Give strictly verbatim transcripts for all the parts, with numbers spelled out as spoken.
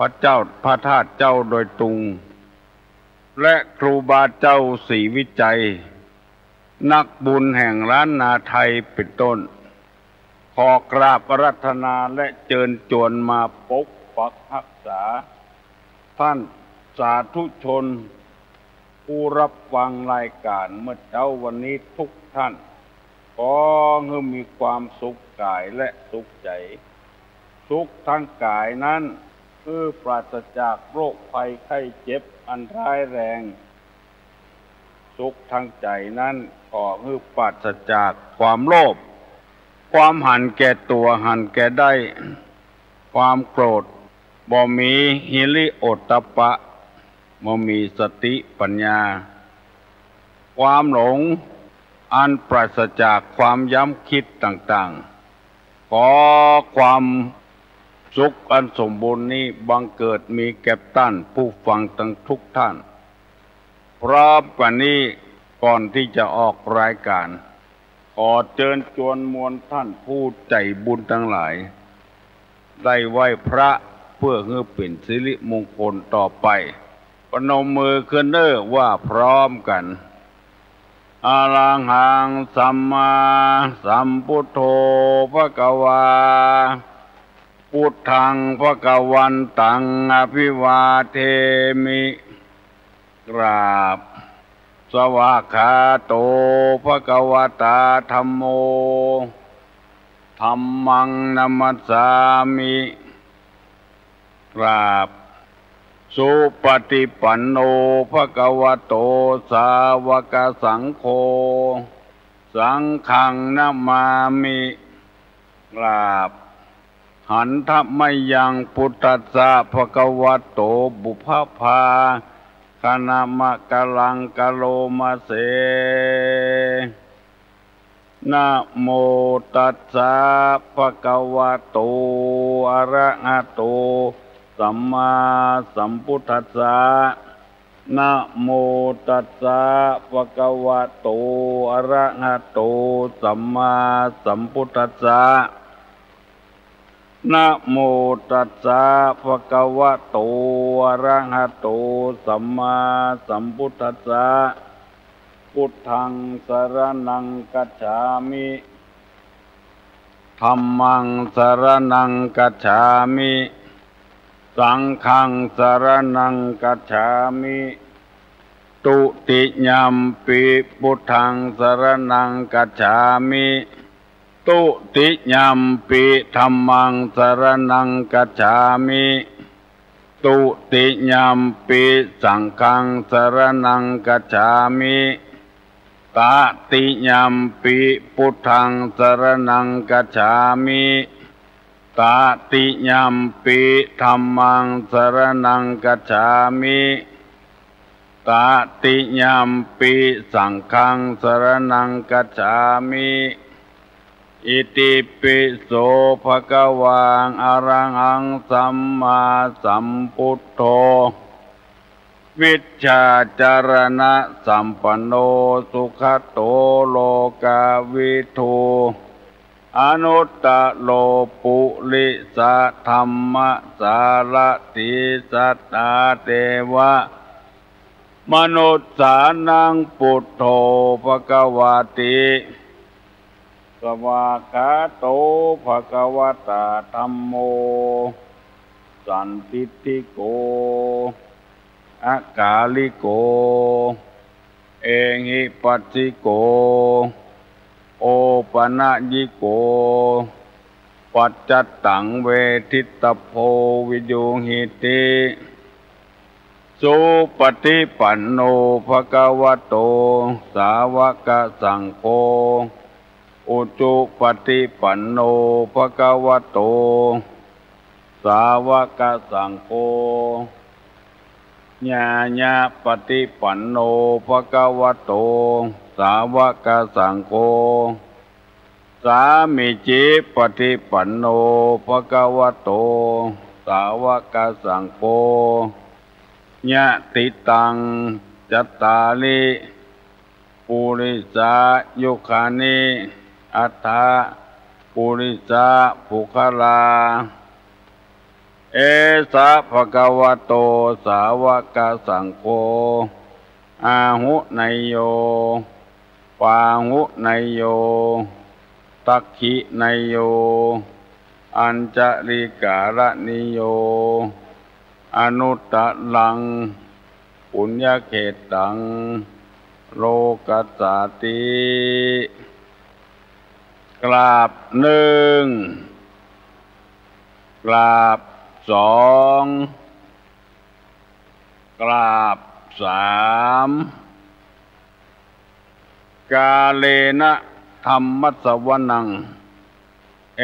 พระเจ้า พระธาตุเจ้าดอยตุง และครูบาเจ้าศรีวิชัย นักบุญแห่งล้านนาไทยเป็นต้น ขอกราบอาราธนาและเจิญจวนมาปกปักฮักษา ท่านสาธุชน ผู้รับฟังรายการเมื่อเจ๊าวันนี้ทุกท่าน ขอหื้อมีความสุขกายและสุขใจ๋ สุขตางกายนั้น หื้อปราศจากโรคภัยไข้เจ็บอันร้ายแรง สุขตางใจ๋นั้น ขอหื้อปราศจากความโลภ ความหันแก่ตั๋วหันแก่ได้ ความโกรธ บ่มีหิริโอตตัปปะ บ่มีสติปัญญา ความหลงอันปราศจากความย้ำคิดต่างๆ ขอความสุขอันสมบูรณ์นี้บังเกิดมีแก่ต้านผู้ฟังตังทุกท่าน พร้อมกั๋นนี้ก่อนตี้จะออกรายการ ขอเจิญจวนมวลต้านผู้ใจ๋บุญตังหลาย ได้ไหว้พระเปื้อหื้อเป๋นสิริมงคลต่อไป ประนมมือขึ้นเน่อว่าพร้อมกั๋น อะระหังสัมมาสัมพุทโธภะคะวา พุทธังภะคะวันตังอะภิวาเทมิ กราบ สวากขาโตภะคะวะตาธัมโม ธัมมังนะมัสสามิ กราบ สุปะฏิปันโนภะคะวะโตสาวะกะสังโฆ สังฆังนะมามิ กราบ หันทะมะยังพุทธัสสะภะคะวะโตปุพพะภาคะนะมะกะลังกะโลมะเส นะโมตัสสะภะคะวะโตอะระหะโตสัมมาสัมพุทธัสสะ นะโมตัสสะภะคะวะโตอะระหะโตสัมมาสัมพุทธัสสะ นะโมตัสสะภะคะวะโตอะระหะโตสัมมาสัมพุทธัสสะ พุทธังสะระณังคัจฉามิ ธัมมังสะระณังคัจฉามิ สังฆังสะระณังคัจฉามิ ตุติยัมปิพุทธังสะระณังคัจฉามิ ตุติยัมปิธัมมังสะระณังคัจฉามิ ตุติยัมปิสังฆังสะระณังคัจฉามิ ตะติยัมปิพุทธังสะระณังคัจฉามิ ตะติยัมปิธัมมังสะระณังคัจฉามิ ตะติยัมปิสังฆังสะระณังคัจฉามิ อิติปิโสภะคะวังอะระหังสัมมาสัมพุทโธ วิชชาจารณะสัมปันโน สุขะโตโลกะวิทู อนุตตะโรปุริสะธัมมะสารถี สัตตาเทวะมนุสสานัง ปุทโธภะคะวาติ สวากขาโตภะคะวะตาธัมโม สันทิฏฐิโก อะกาลิโก เอหิปัสสิโก โอปะนะยิโก ปัจจัตตังเวทิตะโพ วิยูหิติ สุปะฏิปันโนภะคะวะโต สาวะกะสังโฆ อุจุปะฏิปันโนภะคะวะโต สาวะกะสังโฆ ญาญะปะฏิปันโนภะคะวะโต สาวะกะสังโฆ สามีจิปะฏิปันโนภะคะวะโต สาวะกะสังโฆ ยะติตัง จัตตาริ ปุริสายุคานิ อัตถะ ปุริสะปุคคลา เอสะ ภะคะวะโต สาวะกะสังโฆ อาหุเนยโย ปาหุเนยโย สักขิเนยโย อัญชลีการะเนยโย อนุตตรัง ปุญญเขตัง โลกัสสาติ กราบหนึ่ง กราบสอง กราบสาม กาเลนะ ธัมมัสสวนัง เอ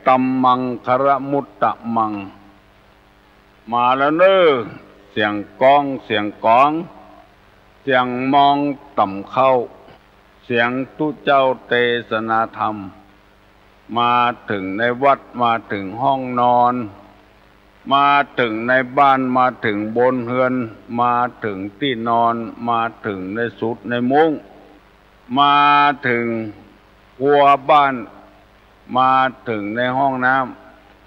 ตัมมังคะละมุตตะมัง มาแล้วเน่อ เสียงก้อง เสียงก๋อง เสียงมองต่ำเข้า เสียงตุ๊เจ้าเตสนาธรรม มาเถิงในวัด มาเถิงห้องนอน มาเถิงในบ้าน มาเถิงบนเฮือน มาเถิงตี้นอน มาเถิงในสุดในมุ้ง มาเถิงครัวบ้าน มาเถิงในห้องน้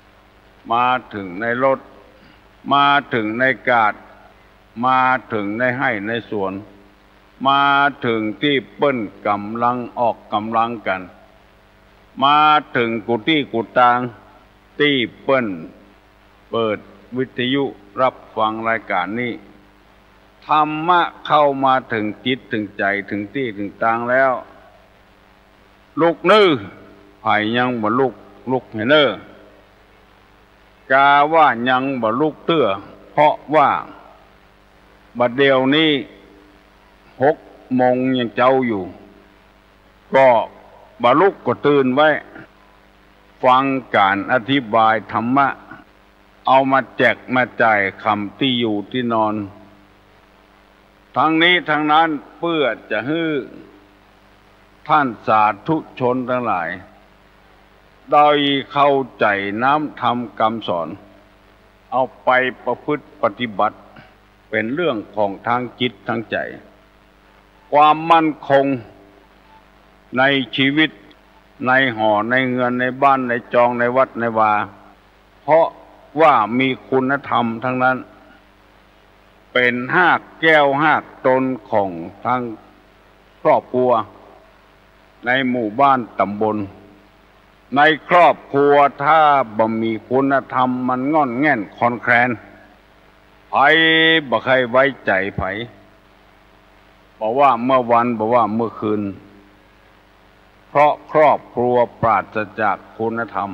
ำ มาเถิงในรถ มาเถิงในกาด มาเถิงในไฮ่ในสวน มาเถิงตี้เปิ้นก๋ำลังออกก๋ำลังกั๋น มาเถิงกู้ตี้กู้ตางตี้เปิ้นเปิดวิทยุฮับฟังรายก๋านนี้ ธรรมะเข้ามาเถิงจิตเถิงใจ๋เถิงตี้เถิงตางแล้ว ลุกเน่อ ใผยังบ่ลุก ลุกแหน่เน่อ กาว่ายังบ่ลุกเตื้อ เพราะว่าบัดเดี่ยวนี้หกโมงยังเจ๊าอยู่ ก็บ่ลุกก็ตื่นไว้ ฟังก๋านอธิบายธรรมะ เอามาแจกมาจ่ายคำตี้อยู่ตี้นอน ทั้งนี้ทั้งนั้นเปื้อจะหื้อต้านสาธุชนตังหลาย ได้เข้าใจ๋น้ำธรรมกำสอน เอาไปประพฤติปฏิบัติ เป๋นเรื่องของตางจิตตางใจ๋ ความมั่นคงในชีวิต ในหอในเฮือน ในบ้านในจอง ในวัดในวา เพราะว่ามีคุณธรรมตังนั้น เป๋นฮากแก้วฮากตนของตังครอบครัว ในหมู่บ้านต๋ำบล ในครอบครัวถ้าบ่มีคุณธรรมมันง่อนแง่นคลอนแคลน ใผบ่ใค่ไว้ใจ๋ใผ บ่ว่าเมื่อวัน บ่ว่าเมื่อคืน เพราะครอบครัวปราศจากคุณธรรม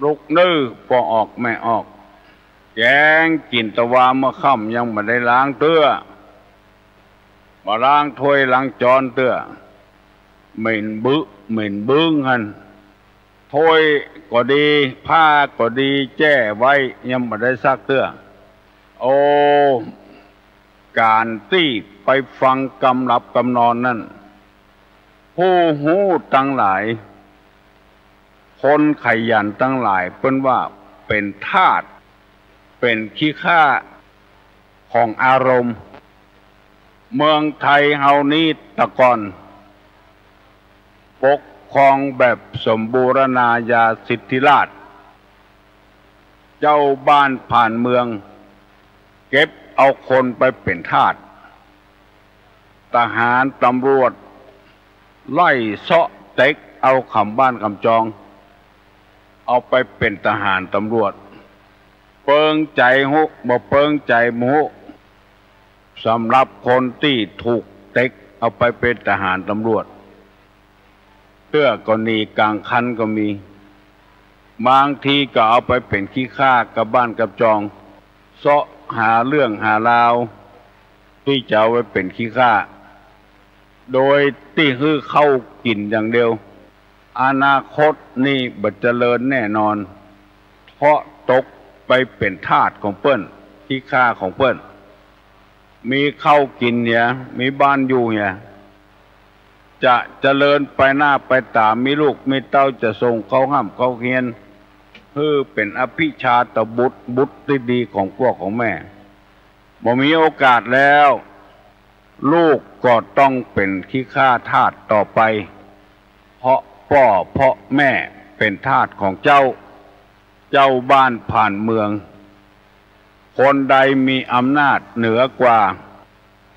ลุกเน่อ ป้อออกแม่ออก แก๋งกิ๋นตะวาเมื่อค่ำยังบ่ได้ล้างเตื้อ บ่ล้างถ้วยล้างจ๊อนเตื้อ เหม็นบึ เหม็นบึ้งหั้น ถ้วยก็ดี ผ้าก็ดี แจ้ไว้ยังบ่ได้ซักเตื้อ โอ้ ก๋านตี้ไปฟังกำหลับกำนอนนั้น ผู้ฮู้ตังหลาย คนขยันตังหลาย เปิ้นว่าเป๋นทาส เป๋นขี้ข้าของอารมณ์ เมืองไทยเฮานี้ตะก่อน ปกครองแบบสมบูรณาญาสิทธิราชย์ เจ้าบ้านผ่านเมือง เก็บเอาคนไปเป๋นทาส ทหารตำรวจ ไล่เซาะเต็กเอากำบ้านกำจอง เอาไปเป๋นทหารตำรวจ เปิงใจ๋ฮู้ บ่เปิงใจ๋บ่ฮู้ สำหรับคนตี้ถูกเต็กเอาไปเป๋นทหารตำรวจ เตื้อก็หนีก๋างคันก็มี บางทีก็เอาไปเป๋นขี้ข้ากับบ้านกับจอง เซาะหาเรื่องหาราว ตี้จะเอาไว้เป๋นขี้ข้า โดยตี้หื้อข้าวกิ๋นอย่างเดียว อนาคตนี่บ่เจริญแน่นอน เพราะตกไปเป๋นทาสของเปิ้น ขี้ข้าของเปิ้น มีข้าวกิ๋นเหีย มีบ้านอยู่เหีย จะเจริญไปหน้าไปต๋า มีลูกมีเต้าจะส่งเข้าฮ่ำเข้าเฮียน หื้อเป๋นอภิชาตบุตร บุตรตี้ดีของป้อของแม่ บ่มีโอกาสแล้ว ลูกก็ต้องเป๋นขี้ข้าทาสต่อไป เพราะป้อเพราะแม่เป๋นทาสของเจ้า เจ้าบ้านผ่านเมือง คนใดมีอำนาจเหนือกว่า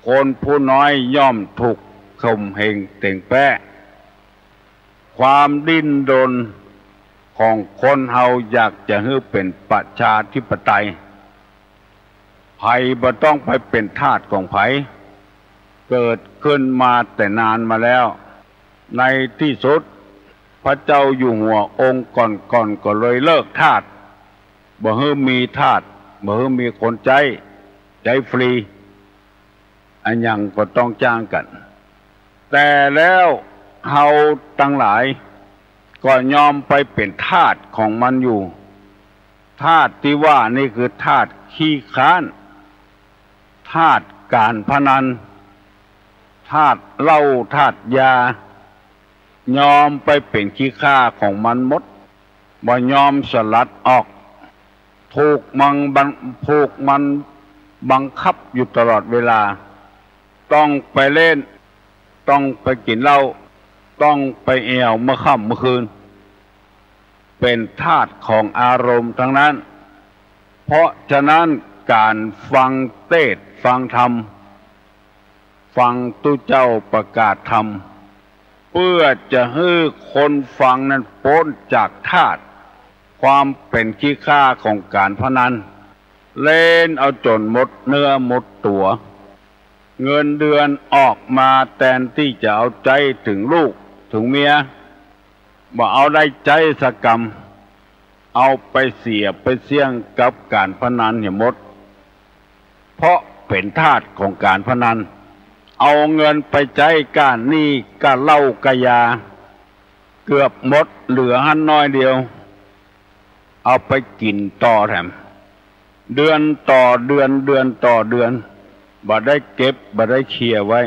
คนผู้น้อยย่อมถูกข่มเหงเต๋งแป๊ะ ความดิ้นรนของคนเฮาอยากจะหื้อเป๋นประชาธิปไตย ใผบ่ต้องไปเป๋นทาสของใผ เกิดขึ้นมาแต่นานมาแล้ว ในตี้สุด พระเจ้าอยู่หัวองค์ก่อนๆ ก็เลยเลิกทาส บ่หื้อมีทาส บ่หื้อมีคนใจ๊ ใจ๊ฟรี อะหยังก็ต้องจ้างกั๋น แต่แล้วเฮาตังหลายก็ยอมไปเป๋นทาสของมันอยู่ ทาสตี้ว่านี่คือทาสขี้คร้าน ทาสก๋านพนัน ทาสเหล้า ทาสยา ยอมไปเป๋นขี้ข้าของมันหมด บ่ยอมสลัดออก ถูกมันบัง ถูกมันบังคับอยู่ตลอดเวลา ต้องไปเล่น ต้องไปกิ๋นเหล้า ต้องไปแอ่วเมื่อค่ำเมื่อคืน เป๋นทาสของอารมณ์ทั้งนั้น เพราะฉะนั้นก๋านฟังเตสน์ฟังธรรม ฟังตุ๊เจ้าประกาศธรรม เปื้อจะหื้อคนฟังนั้นป๊นจากทาสความเป๋นขี้ข้าของก๋านพนัน เล่นเอาจ๋นหมดเนื้อหมดตั๋ว เงินเดือนออกมาแตนตี้จะเอาใจ๊เถิงลูกเถิงเมีย บ่เอาได้ใจ๊สักกำ เอาไปเสียไปเสี้ยงกับก๋านพนันเหียหมด เพราะเป๋นทาสของก๋านพนัน เอาเงินไปใจ๊ก้าหนี้ก้าเหล้าก้ายา เกือบหมด เหลือหั้นน้อยเดียว เอาไปกิ๋นต่อแถม เดือนต่อเดือน เดือนต่อเดือน บ่ได้เก็บ บ่ได้เคลียร์ไว้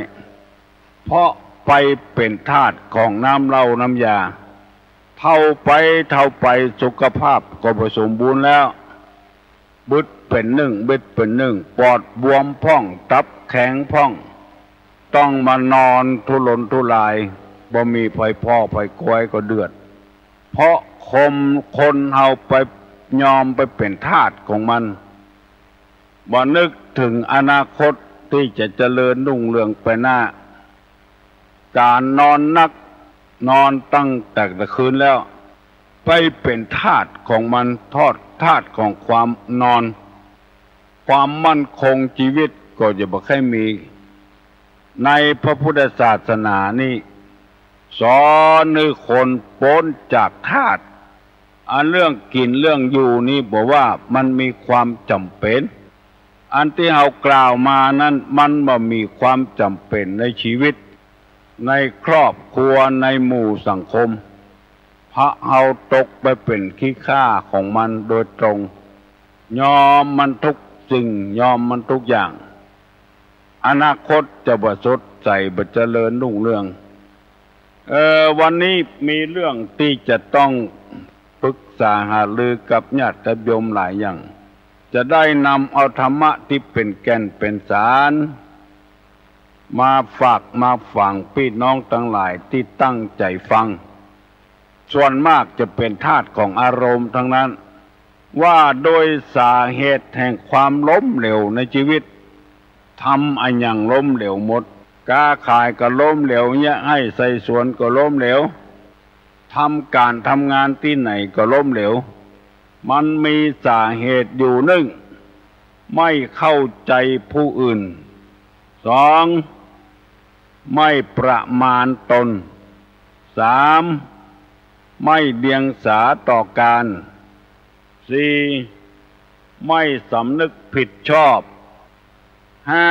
เพราะไปเป๋นทาสของน้ำเหล้าน้ำยา เฒ่าไปเฒ่าไปสุขภาพก็บ่สมบูรณ์แล้ว บึดเป๋นนึ่ง บิดเป๋นนึ่ง ปอดบวมพ่อง ตับแข็งพ่อง ต้องมานอนทุรนทุราย บ่มีใผผ่อใผกวยก็เดือด เพราะคน คนเฮาไปยอมไปเป๋นทาสของมัน บ่นึกเถิงอนาคตตี้จะเจริญรุ่งเรืองไปหน้า ก๋านนอนนัก นอนตั้งแต่ละคืนแล้ว ไปเป๋นทาสของมัน ทอด ทาสของความนอน ความมั่นคงจีวิตก็จะบ่ใค่มี ในพระพุทธศาสนานี่ สอนหื้อคนป๊นจากทาส อันเรื่องกิ๋นเรื่องอยู่นี่บ่ว่ามันมีความจ๋ำเป๋น อันตี้เฮากล่าวมานั้นมันบ่มีความจ๋ำเป๋นในจีวิต ในครอบครัว ในหมู่สังคม พระเฮาตกไปเป๋นขี้ข้าของมันโดยตรง ยอมมันทุกสิ่ง ยอมมันทุกอย่าง อนาคตจะบ่สดใส บ่เจริญรุ่งเรือง เอ่อ วันนี้มีเรื่องตี้จะต้องปรึกษาหารือกับญาติโยมหลายอย่าง จะได้นำเอาธรรมะตี้เป๋นแก่นเป๋นสาร มาฝากมาฝังปี้น้องตังหลายตี้ตั้งใจ๋ฟัง ส่วนมากจะเป๋นทาสของอารมณ์ทั้งนั้น ว่าโดยสาเหตุแห่งความล้มเหลวในจีวิต ทำอะหยังล้มเหลวหมด ก๊าขายก็ล้มเหลว เยียะไฮ่ใส่สวนก็ล้มเหลว ทำก๋านทำงานตี้ไหนก็ล้มเหลว มันมีสาเหตุอยู่ นึ่ง ไม่เข้าใจ๋ผู้อื่น สอง ไม่ประมาณตน สาม ไม่เดียงสาต่อการ สี่ ไม่สำนึกผิดชอบ ห้า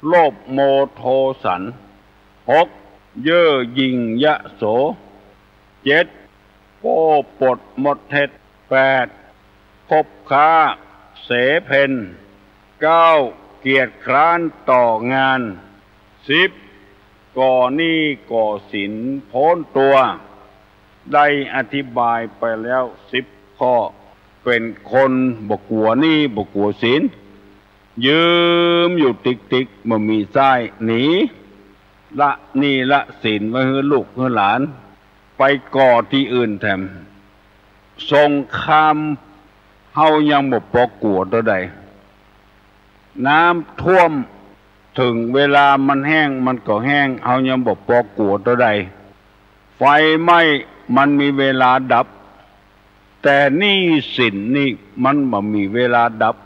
โลภโมโทสัน หก เย่อหยิ่งยโส เจ็ด โก้ปดมดเท็จ แปด คบค้าเสเพล เก้า เกียจคร้านต่องาน สิบ ก่อหนี้ก่อสินโพ้นตั๋ว ได้อธิบายไปแล้วสิบข้อ เป๋นคนบ่กั๋วหนี้บ่กั๋วสิน ยืมอยู่ติ๊กๆ บ่มีใจ๊ หนี ละหนี้ละสินไว้หื้อลูกหื้อหลาน ไปก่อตี้อื่นแถม สงคราม เฮายังบ่ปอกั๋วเต้าใด น้ำท่วม เถิงเวลามันแห้ง มันก็แห้ง เฮายังบ่ปอกั๋วเต้าใด ไฟไหม้ มันมีเวลาดับ แต่หนี้สินนี่มันบ่มีเวลาดับ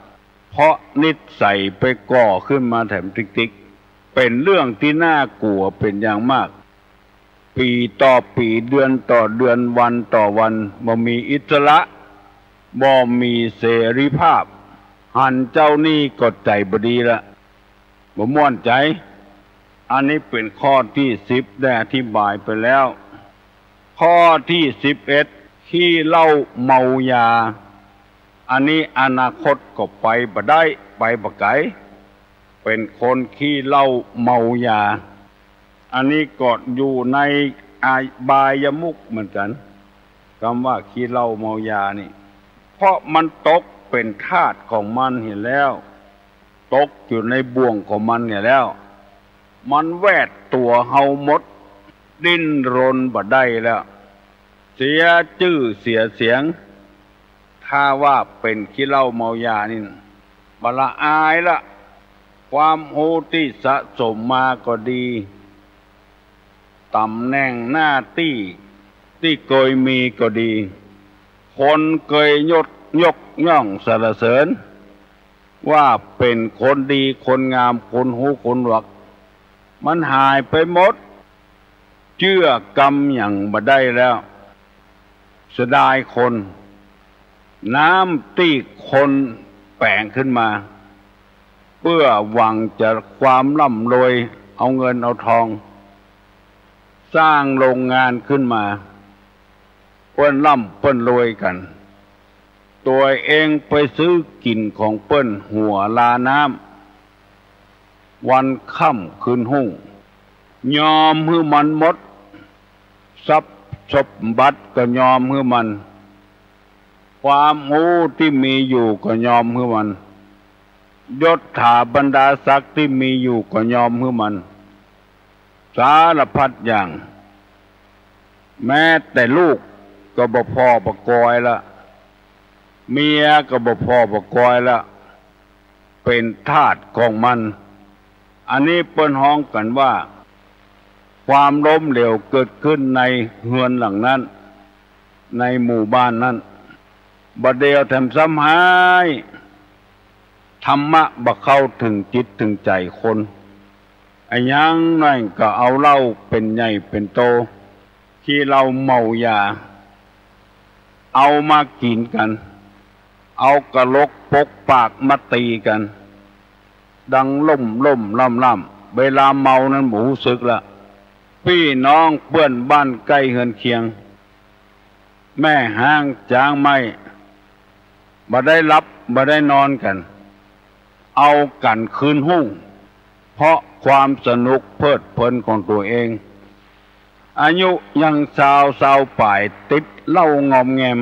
เพราะนิสัยไปก่อขึ้นมาแถมติ๊กๆ เป๋นเรื่องตี้น่ากั๋วเป๋นอย่างมาก ปี๋ต่อปี๋ เดือนต่อเดือน วันต่อวัน บ่มีอิสระ บ่มีเสรีภาพ หันเจ้าหนี้ก็ใจ๋บ่ดีละ บ่ม่วนใจ๋ อันนี้เป๋นข้อตี้สิบ ได้อธิบายไปแล้ว ข้อตี้สิบเอ็ด ขี้เหล้าเมายา อันนี้อนาคตก็ไปบ่ได้ ไปบ่ไก๋ เป๋นคนขี้เหล้าเมายา อันนี้ก็อยู่ในอบายมุขเหมือนกั๋น กำว่าขี้เหล้าเมายานี่ เพราะมันตกเป๋นทาสของมันเหียแล้ว ตกอยู่ในบ่วงของมันเหียแล้ว มันแวดตั๋วเฮาหมด ดิ้นรนบ่ได้แล้ว เสียจื้อเสียเสียง ถ้าว่าเป๋นขี้เหล้าเมายานี่ บ่ละอายละ ความฮู้ตี้สะสมมาก็ดี ต๋ำแหน่งหน้าตี้ตี้เกยมีก็ดี คนเกยยก ยกย่องสรรเสริญ ว่าเป๋นคนดี คนงาม คนฮู้ คนหนวก มันหายไปหมด เจื้อกำหยังบ่ได้แล้ว เสียดายคน น้ำตี้คนแป๋งขึ้นมา เปื้อหวังจะความร่ำรวย เอาเงินเอาทอง สร้างโรงงานขึ้นมา เปิ้นร่ำเปิ้นรวยกั๋น ตั๋วเองไปซื้อกิ๋นของเปิ้นหัวลาน้ำ วันค่ำคืนฮุ่ง ยอมหื้อมันหมด ทรัพย์สมบัติก็ยอมหื้อมัน ความฮู้ตี้มีอยู่ก็ยอมหื้อมัน ยศถาบรรดาศักดิ์ตี้มีอยู่ก็ยอมหื้อมัน สารพัดอย่าง แม้แต่ลูกก็บ่ผ่อบ่กอยละ เมียก็บ่ผ่อบ่กอยละ เป๋นทาสของมัน อันนี้เปิ้นฮ้องกั๋นว่า ความล้มเหลวเกิดขึ้นในเฮือนหลังนั้น ในหมู่บ้านนั้น บ่าเดี่ยวแถมซ้ำฮ้าย ธรรมะบ่เข้าเถิงจิตเถิงใจ๋คน อะหยังน้อยก็เอาเหล้าเป๋นใหญ่เป๋นโต ขี้เหล้าเมายา เอามากิ๋นกั๋น เอากะโหลกปกปากมาตี๋กั๋น ดังล่มๆ ล่ำๆ เวลาเมานั้นบ่ฮู้สึกละ ปี้น้องเปื้อนบ้านใก้เฮือนเคียง แม่ฮ้างจ๊างไม้ บ่ได้หลับบ่ได้นอนกั๋น เอากั๋นคืนฮุ่ง เพราะความสนุกเพลิดเพลินของตั๋วเอง อายุยังซาว ซาวป๋าย ติดเหล้างอมแงม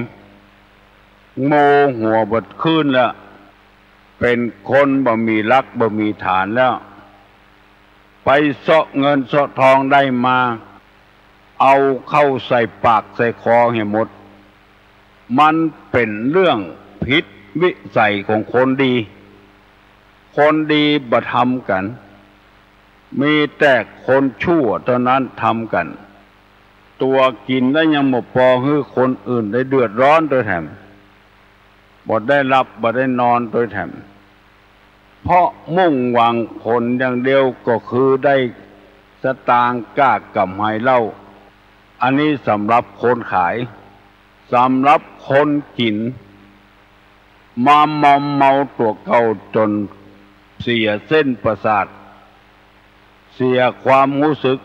โมหัวเบิดคืนแล้ว เป๋นคนบ่มีหลักบ่มีฐานแล้ว ไปเซาะเงินเซาะทองได้มา เอาเข้าใส่ปากใส่คอเหียหมด มันเป๋นเรื่องผิดวิสัยของคนดี คนดีบ่ทำกั๋น มีแต่คนชั่วเต้านั้นทำกั๋น ตั๋วกิ๋นแล้วยังบ่ปอหื้อคนอื่นได้เดือดร้อนตวยแถม บ่ได้หลับบ่ได้นอนตวยแถม เพราะมุ่งหวังผลอย่างเดียวก็คือได้สตางค์ก้ากำไรเหล้า อันนี้สำหรับคนขาย สำหรับคนกิ๋น มามอมเมาตั๋วเก่าจ๋นเสียเส้นประสาท เสียความฮู้สึก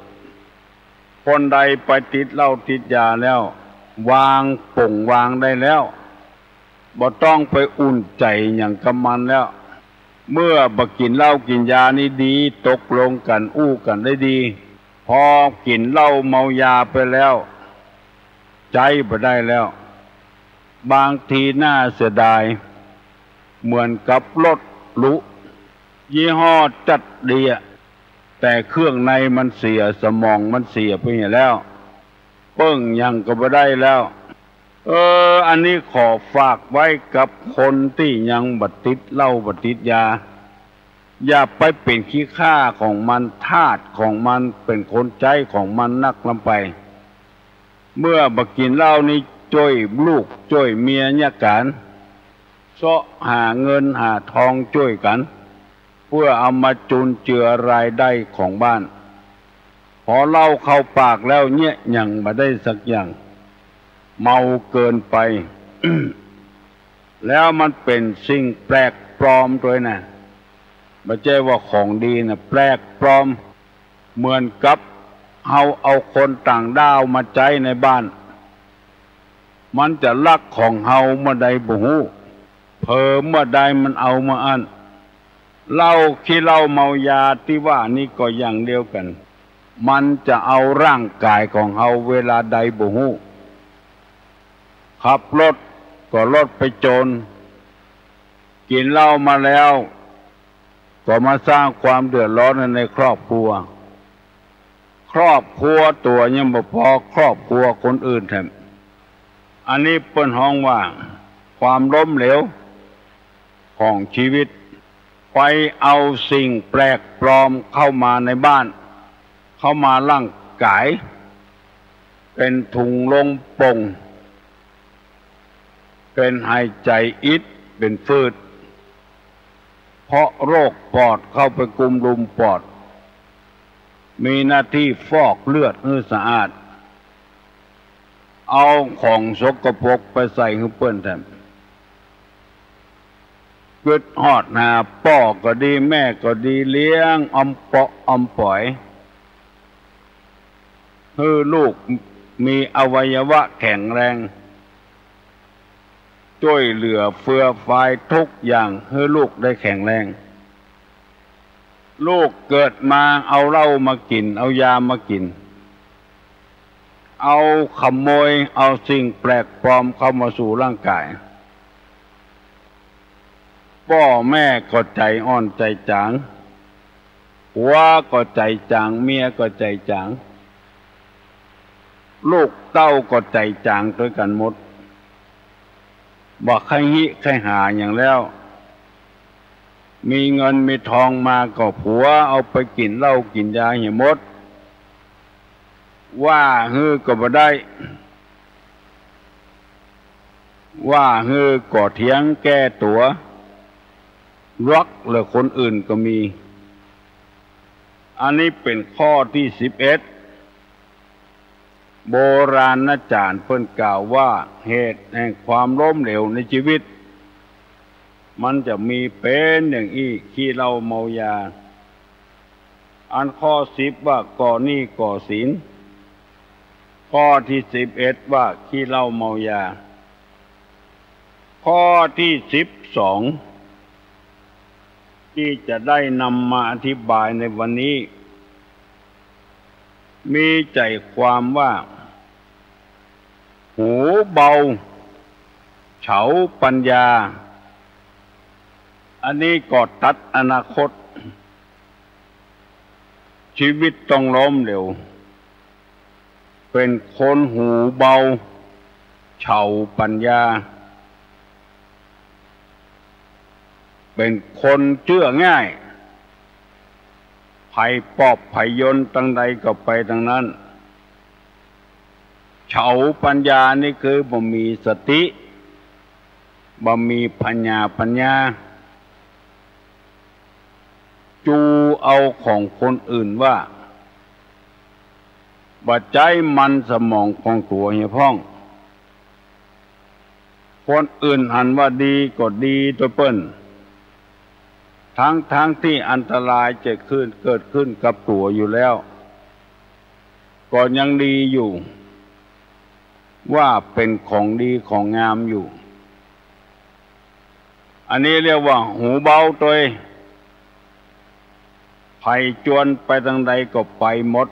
คนใดไปติดเหล้าติดยาแล้ว วางป๋งวางได้แล้ว บ่ต้องไปอุ่นใจ๋หยังกับมันแล้ว เมื่อบ่กิ๋นเหล้ากิ๋นยานี้ดี ตกลงกั๋นอู้กั๋นได้ดี พอกิ๋นเหล้าเมายาไปแล้ว ใจ๊บ่ได้แล้ว บางทีน่าเสียดาย เหมือนกับรถหรู ยี่ห้อจั๊ดดีอะ แต่เครื่องในมันเสีย สมองมันเสียไปเหียแล้ว เปิ้งหยังก็บ่ได้แล้ว เออ อันนี้ขอฝากไว้กับคนตี้ยังบ่ติดเหล้าบ่ติดยา อย่าไปเป๋นขี้ข้าของมัน ทาสของมัน เป๋นคนใจ๊ของมันนักล้ำไป เมื่อบ่กิ๋นเหล้านี้จ้วยลูกจ้วยเมียเยียะก๋าน เซาะหาเงินหาทองจ้วยกั๋น เปื้อเอามาจุนเจือรายได้ของบ้าน พอเหล้าเข้าปากแล้วเยียะหยังบ่ได้สักอย่าง เมาเกินไป แล้วมันเป๋นสิ่งแปลกปลอมตวยนะ บ่ใจ้ว่าของดีนะ แปลกปลอม เหมือนกับเฮาเอาคนต่างด้าวมาใจ๊ในบ้าน มันจะลักของเฮาเมื่อใดบ่ฮู้ เผลอเมื่อใดมันเอาเมื่ออั้น เหล้า ขี้เหล้าเมายาตี้ว่านี้ก็อย่างเดียวกั๋น มันจะเอาร่างก๋ายของเฮาเวลาใดบ่ฮู้ ขับรถก็รถไปจน กิ๋นเหล้ามาแล้ว ก็มาสร้างความเดือดร้อนในครอบครัว ครอบครัวตั๋วยังบ่ปอ ครอบครัวคนอื่นแถม อันนี้เปิ้นฮ้องว่าความล้มเหลวของชีวิต ไปเอาสิ่งแปลกปลอมเข้ามาในบ้าน เข้ามาร่างก๋าย เป๋นถุงลมโป่ง เป๋นหายใจ๋อิด เป๋นฟืด เพราะโรคปอดเข้าไปกุมลุมปอด มีหน้าตี้ฟอกเลือดหื้อสะอาด เอาของสกปรกไปใส่หื้อเปิ้นแถม กึ๊ดฮอดหาป้อก็ดี แม่ก็ดี เลี้ยงอำเปาะอำป๋อย หื้อลูกมีอวัยวะแข็งแรง จ้วยเหลือเฟือฟายทุกอย่าง หื้อลูกได้แข็งแรง ลูกเกิดมาเอาเหล้ามากิ๋น เอายามากิ๋น เอาขโมย เอาสิ่งแปลกปลอมเข้ามาสู่ร่างก๋าย ป้อแม่ก็ใจ๋อ่อนใจ๋จ๋าง ผัวก็ใจ๋จ๋าง เมียก็ใจ๋จ๋าง ลูกเต้าก็ใจ๋จ๋างตวยกั๋นหมด บ่ใค่ฮิใค่หาหยังแล้ว มีเงินมีทองมาก็ผัวเอาไปกิ๋นเหล้ากิ๋นยาเหียหมด ว่าหื้อก็บ่ได้ ว่าหื้อก็เถียงแก้ตั๋ว รักเหลือคนอื่นก็มี อันนี้เป๋นข้อตี้สิบเอ็ด โบราณจ๋ารย์เปิ้นกล่าวว่า เหตุแห่งความล้มเหลวในชีวิต มันจะมีเป๋นอย่างอี้ ขี้เหล้าเมายา อันข้อสิบว่าก่อหนี้ก่อสิน ข้อตี้สิบเอ็ดว่าขี้เหล้าเมายา ข้อตี้สิบสอง ตี้จะได้นำมาอธิบายในวันนี้ มีใจ๋ความว่า หูเบา เฉาปัญญา อันนี้ก็ตัดอนาคต ชีวิตต้องล้มเหลว เป๋นคนหูเบา เฉาปัญญา เป๋นคนเจื้อง่าย ใผปอบใผยนตังใดก็ไปตังนั้น เฉาปัญญานี่คือบ่มีสติ บ่มีปัญญา ปัญญา จูเอาของคนอื่นว่า บ่ใจ๊มันสมองของตั๋วเหียพ่อง คนอื่นหันว่าดีก็ดีตวยเปิ้น ทั้งๆ ตี้อันตรายจะขึ้น เกิดขึ้นกับตั๋วอยู่แล้ว ก็ยังดีอยู่ ว่าเป๋นของดีของงามอยู่ อันนี้เรียกว่าหูเบาตวย ใผจวนไปตังใดก็ไปหมด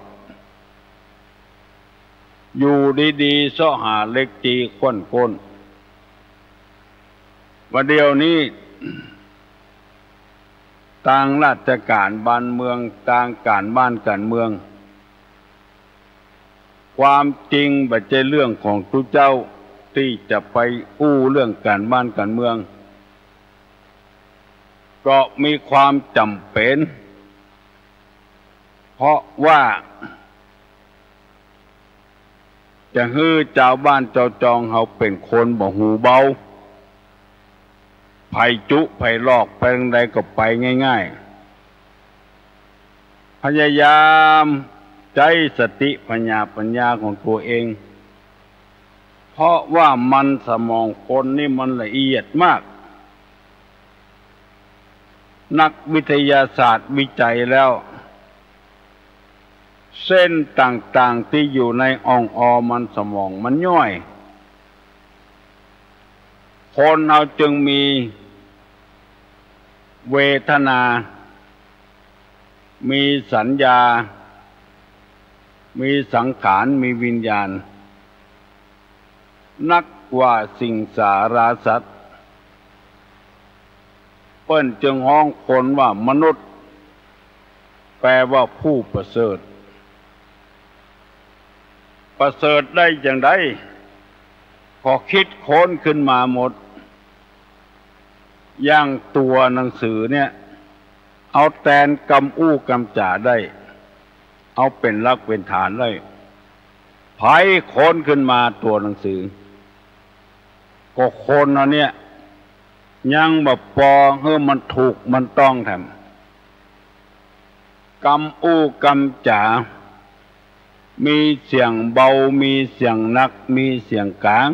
อยู่ดีๆ เซาะหาเหล็กจีขว้นก้น บ่าเดี่ยวนี้ ตางราชก๋านบ้านเมือง ตางก๋านบ้านก๋านเมือง ความจริงบ่ใจ้เรื่องของตุ๊เจ้า ตี้จะไปอู้เรื่องก๋านบ้านก๋านเมือง ก็มีความจ๋ำเป๋น เพราะว่า จะหื้อจาวบ้านจาวจองเฮาเป๋นคนบ่หูเบา ใผจุใผหลอกไปตางใดก็ไปง่ายๆ พยายามใจ๊สติผญาปั๋ญญาของตั๋วเอง เพราะว่ามันสมองคนนี่มันละเอียดมาก นักวิทยาศาสตร์วิจัยแล้ว เส้นต่างๆ ตี้อยู่ในอ่องออมันสมองมันย่อย คนเฮาจึงมีเวทนา มีสัญญา มีสังขาร มีวิญญาณ นักว่าสิงสาราสัตว์ เปิ้นจึงฮ้องคนว่ามนุษย์ แปลว่าผู้ประเสริฐ ประเสริฐได้จาใด ก็คิดค้นขึ้นมาหมด อย่างตั๋วหนังสือเนี่ย เอาแตนกำอู้กำจ๋าได้ เอาเป๋นหลักเป๋นฐานได้ ใผค้นขึ้นมาตั๋วหนังสือ ก็คนอันเนี้ย ยังบ่ปอหื้อมันถูกมันต้องแถม กำอู้กำจ๋า มีเสียงเบา มีเสียงหนัก มีเสียงก๋าง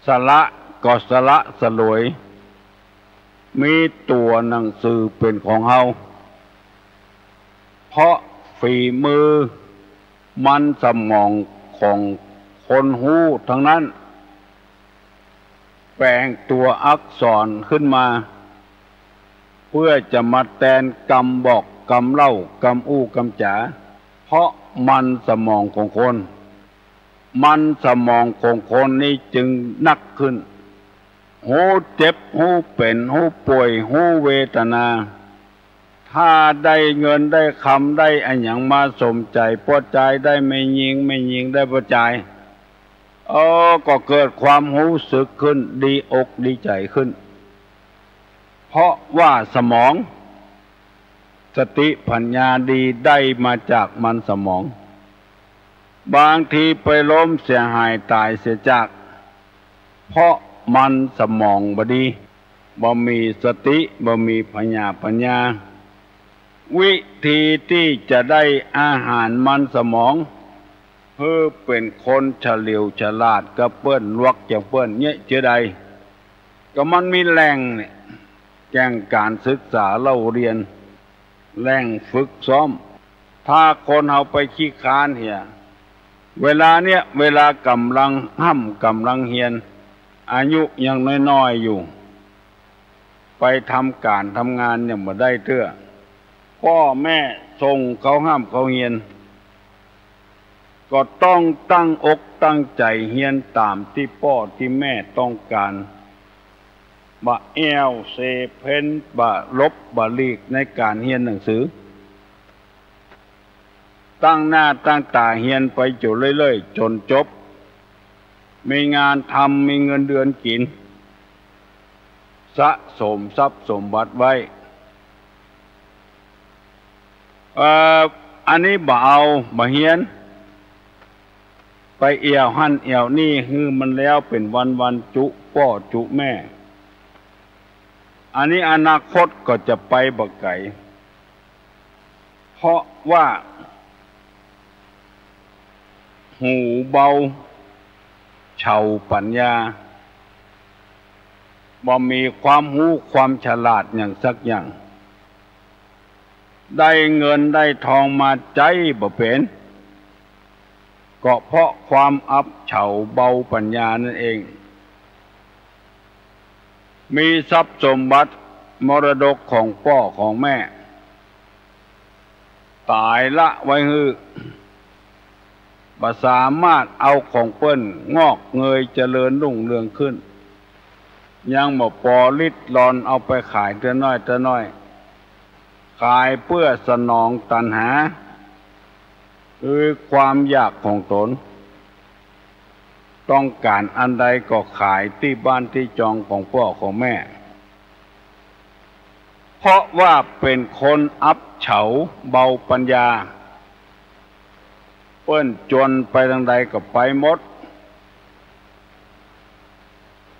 สละก็สละสลวย มีตั๋วหนังสือเป๋นของเฮา เพราะฝีมือมันสมองของคนฮู้ทั้งนั้น แป๋งตั๋วอักษรขึ้นมา เปื้อจะมาแตนกำบอกกำเล่ากำอู้กำจ๋า เพราะมันสมองของคน มันสมองของคนนี้จึงนักขึ้น ฮู้เจ็บ ฮู้เป๋น ฮู้ป่วย ฮู้เวทนา ถ้าได้เงินได้คำได้อะหยังมาสมใจ๋ ป้อจายได้แม่ญิง แม่ญิงได้ป้อจาย เออ ก็เกิดความฮู้สึกขึ้น ดีอกดีใจ๋ขึ้น เพราะว่าสมอง สติปั๋ญญาดีได้มาจากมันสมอง บางทีไปล้มเสียหายต๋ายเสียจาก เพราะมันสมองบ่ดี บ่มีสติ บ่มีผญาปั๋ญญา วิธีตี้จะได้อาหารมันสมอง หื้อเป๋นคนเฉลียวฉลาดกับเปิ้น ลวกอย่างเปิ้นเยียะเจือใด ก็มันมีแหล่งเนี่ย แก่งก๋านศึกษาเล่าเรียน แหล่งฝึกซ้อม ถ้าคนเฮาไปขี้ค้านเหีย เวลาเนี้ย เวลาก่ำลังฮ่ำก่ำลังเฮียน อายุยังน้อยๆ อยู่ ไปทำก๋านทำงานยังบ่ได้เตื้อ ป้อแม่ส่งเขาฮ่ำเขาเฮียน ก็ต้องตั้งอกตั้งใจ๋เฮียนต๋ามตี้ป้อตี้แม่ต้องก๋าน บ่แอ่วเซเพ้น บ่หลบบ่หลีกในก๋านเฮียนหนังสือ ตั้งหน้าตั้งต๋าเฮียนไปอยู่เรื่อยๆ จ๋นจบ มีงานทำ มีเงินเดือนกิ๋น สะสมทรัพย์สมบัติไว้ เอ่อ อันนี้บ่เอา บ่เฮียน ไปแอ่วหั้นแอ่วนี่ หื้อมันแล้วเป๋นวันๆ จุป้อจุแม่ อันนี้อนาคตก็จะไปบ่ไก๋ เพราะว่า หูเบา เฉาปั๋ญญา บ่มีความฮู้ความฉลาดหยังสักอย่าง ได้เงินได้ทองมาใจ๊บ่เป๋น ก็เพราะความอับเฉาเบาปั๋ญญานั่นเอง มีทรัพย์สมบัติมรดกของป้อของแม่ ต๋ายละไว้หื้อ บ่สามารถเอาของเปิ้นงอกเงยเจริญรุ่งเรืองขึ้น ยังบ่ปอริดรอน เอาไปขายเตื้อน้อยเตื้อน้อย ขายเปื้อสนองตัณหา คือความอยากของต๋น ต้องก๋านอันใดก็ขายตี้บ้านตี้จองของป้อของแม่ เพราะว่าเป๋นคนอับเฉาเบาปัญญา เปิ้นจวนไปตางใดก็ไปหมด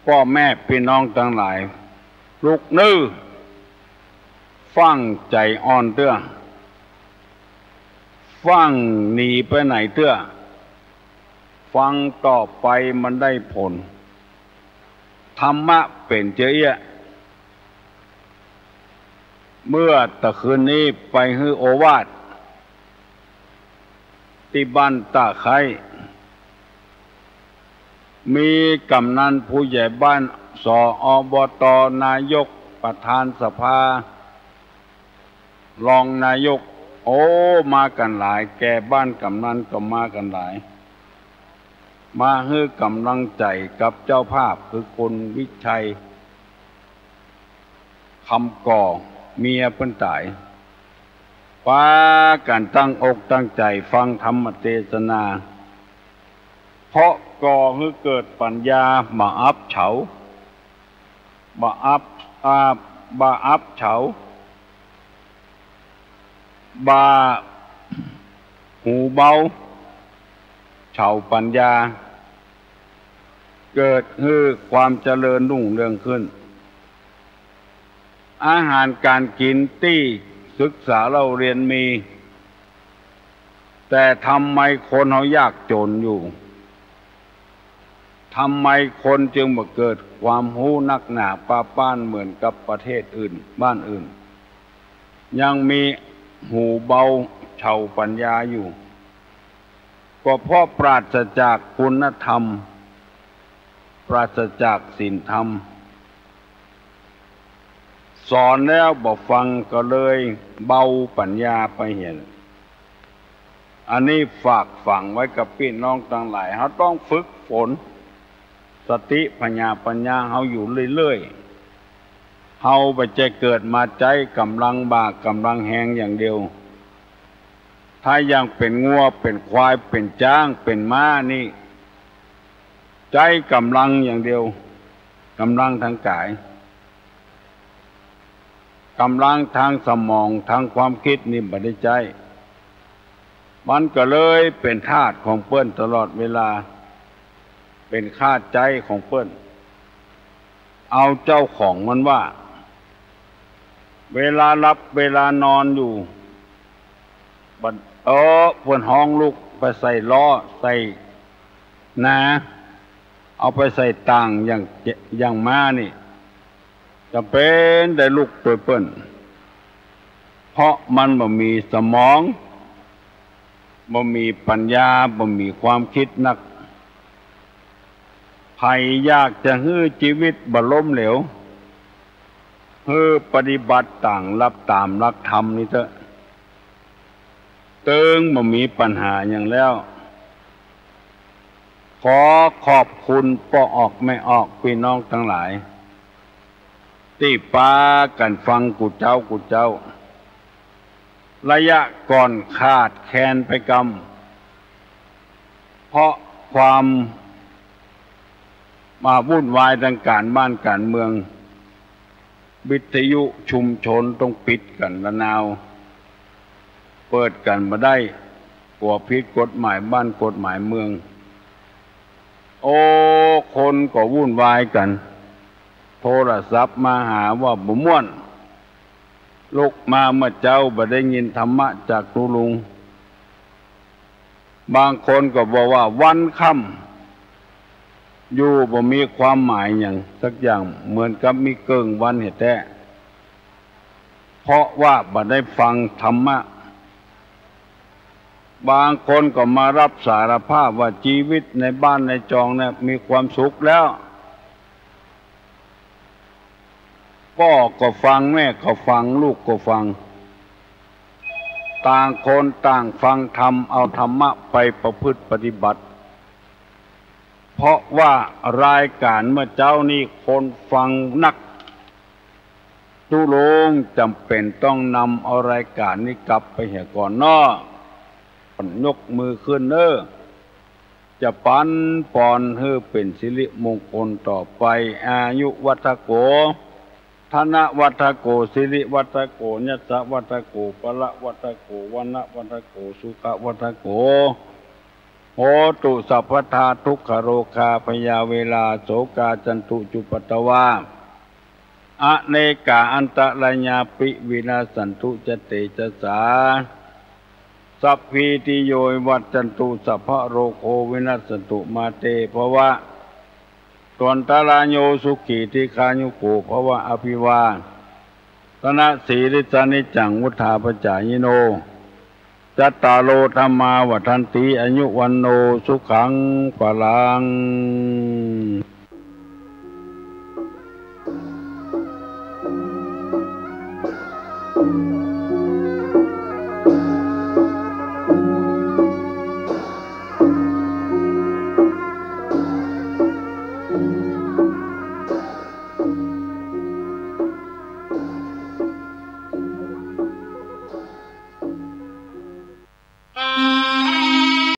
ป้อแม่ปี้น้องตังหลาย ลุกเน่อ ฟั่งใจ๋อ่อนเตื้อ ฟั่งหนีไปไหนเตื้อ ฟังต่อไปมันได้ผล ธรรมะเป๋นเจ้าเอี้ย เมื่อตะคืนนี้ไปหื้อโอวาท ตี้บ้านตะไคร้ มีกำนันผู้ใหญ่บ้าน สอ อบต นายก ประธานสภา รองนายก โอ้ มากั๋นหลาย แก่บ้านกำนันก็มากั๋นหลาย มาหื้อกำลังใจ๋กับเจ้าภาพคือคุณวิชัย คำก่อ เมียเปิ้นต๋าย ปากั๋นตั้งอกตั้งใจ๋ฟังธรรมเตสนา เพราะก่อหื้อเกิดปัญญา บ่อับเฉา บ่อับ อ่า บ่อับเฉา บ่หูเบา เฉาปัญญา เกิดหื้อความเจริญรุ่งเรืองขึ้น อาหารก๋านกิ๋นตี้ศึกษาเล่าเรียนมี แต่ทำไมคนเฮายากจ๋นอยู่ ทำไมคนจึงบ่เกิดความฮู้นักหนาปาป้านเหมือนกับประเทศอื่น บ้านอื่น ยังมีหูเบาเฉาปัญญาอยู่ ก็เพราะปราศจากคุณธรรม ปราศจากศีลธรรม สอนแล้วบ่ฟังก็เลยเบาปัญญาไปเหีย อันนี้ฝากฝังไว้กับปี้น้องตังหลาย เฮาต้องฝึกฝนสติผญาปัญญาเฮาอยู่เรื่อยๆ เฮาบ่ใจ้เกิดมาใจ๊ก๋ำลังบ่ากำลังแฮงอย่างเดียว ถ้ายังเป๋นงัว เป๋นควาย เป๋นจ๊าง เป๋นม้านี่ ใจ๊ก๋ำลังอย่างเดียว ก๋ำลังตางก๋าย ก๋ำลังตางสมอง ตางความกึ๊ดนี่บ่ได้ใจ๊ มันก็เลยเป๋นทาสของเปิ้นตลอดเวลา เป๋นข้าใจ๊ของเปิ้น เอาเจ้าของมันว่า เวลาหลับเวลานอนอยู่ บัด เออ เปิ้นฮ้องลุกไปใส่ล้อ ใส่นา เอาไปใส่ต่างอย่าง อย่างม้านี่ จ๋ำเป๋นได้ลุกตวยเปิ้น เพราะมันบ่มีสมอง บ่มีปัญญา บ่มีความกึ๊ดนัก ใผอยากจะหื้อจีวิตบ่ล้มเหลว หื้อปฏิบัติต๋ามหลัก ต๋ามหลักธรรมนี่เต๊อะ ตึงบ่มีปัญหาหยังแล้ว ขอขอบคุณป้อออกแม่ออกปี้น้องตังหลาย ตี้ปากั๋นฟังกู้เจ๊ากู้เจ๊า ระยะก่อนขาดแคลนไปกำ เพราะความ มาวุ่นวายตางก๋านบ้านก๋านเมือง วิทยุชุมชนต้องปิดกั๋นระนาว เปิดกั๋นบ่ได้ กั๋วผิดกฎหมายบ้านกฎหมายเมือง โอ้ คนก็วุ่นวายกั๋น โทรศัพท์มาหาว่าบ่ม่วน ลุกมาเมื่อเจ๊าบ่ได้ยินธรรมะจากตุ๊ลุง บางคนก็บอกว่าวันค่ำอยู่บ่มีความหมายหยังสักอย่าง เหมือนกับมีเกิ่งวันเหียแต๊ เพราะว่าบ่ได้ฟังธรรมะ บางคนก็มารับสารภาพว่าจีวิตในบ้านในจองเนี่ยมีความสุขแล้ว ป้อก็ฟัง แม่ก็ฟัง ลูกก็ฟัง ต่างคนต่างฟังธรรม เอาธรรมะไปประพฤติปฏิบัติ เพราะว่ารายก๋านเมื่อเจ๊านี้คนฟังนัก ตุ๊ลุงจ๋ำเป๋นต้องนำเอารายก๋านนี้กลับไปเหียก่อนเนาะ ยกมือขึ้นเน้อ จะปั๋นปอนหื้อเป๋นสิริมงคลต่อไป อายุวัฑโก ธนวัฑโก สิริวัฑโก ยัสสะวัฑโก พละวัฑโก วรรณะวัฑโก สุขะวัฑโก โหตุสัพพทา ทุกขโรคาพยาเวรา โสกาจันตุจุปัตตวา อเนกาอันตรายาปิ วินัสสันตุจะเตจสา สัพพีติโย วิวัชชันตุ สัพพะโรโค วินัสสันตุ มาเตภวะ ตวันตรายโย สุขีทีฆายุโกภวะ อภิวาทนสีลิสสะนิจจัง วุฑฒาปจายิโน จัตตาโร ธัมมา วัฑฒันติ อายุ วัณโณ สุขัง พลัง